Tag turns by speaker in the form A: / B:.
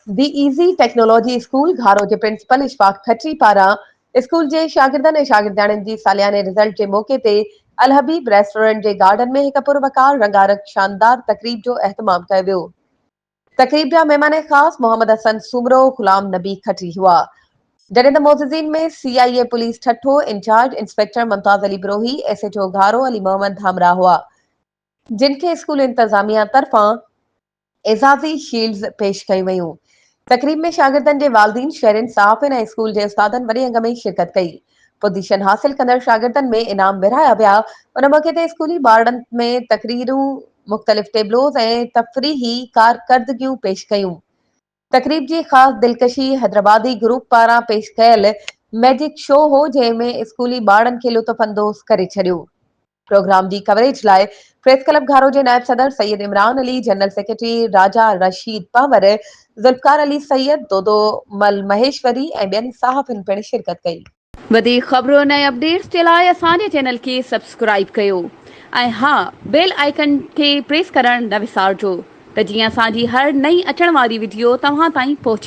A: The easy technology school Gharo جي principal Ashfaq کٽري پاران school جي شاگردن ۽ شاگردياڻين جي سالياني رزلٽ جي موقعي تي الحبيب ريسٽورنٽ جي گارڊن ۾ هڪ پروقار رنگارنگ شاندار تقريب جو اهتمام ڪيو ويو. تقريب جا مهمان خاص محمد حسن سومرو، غلام نبي کٽري هئا. جڏهن ته معززين ۾ C I A police Thatta incharge inspector Mumtaz Ali Brohi, S H O Gharo Ali Muhammad Dhamrah هئا. جن کي اسڪول انتظاميا طرفان اعزازي شيلڊز پيش ڪيون ويون. تقريب ۾ شاگردن جي والدين، شهرين، صحافين ۽ اسڪول جي استادن وڏي انگ ۾ شرڪت ڪئي. پوزيشن حاصل ڪندڙ شاگردن ۾ انعام ورهايا ويا. ان موقعي تي اسڪولي ٻارڙن ۾ تقريرون، مختلف ٽيبلوز ۽ تفريحي ڪارڪردگيون پيش ڪيون. تقريب جي خاص دلڪشي حيدرآبادي گروپ پاران پيش ڪيل ميجڪ شو هو، جنهن ۾ اسڪولي ٻارڙن کي لطف اندوز ڪري ڇڏيو. پروگرام جي ڪوريج لاء پريس ڪلب گهارو جي نائب صدر سيد عمران علي، جنرل سيڪريٽري راجا رشيد پنهور، ذوالفقار علي سيد، دودو مل مهيشوري ۽ ٻين صحافين پڻ شرڪت ڪئي.
B: وڌيڪ خبرن ۽ اپڊيٽس جي لاء اسان جي چينل کي سبسڪرائيب ڪيو ۽ ها بيل آئيڪن کي پريس ڪرڻ نه وسارجو ته جيئن اسان جي هر نئين اچڻ واري وڊيو توهان تائين پهچي.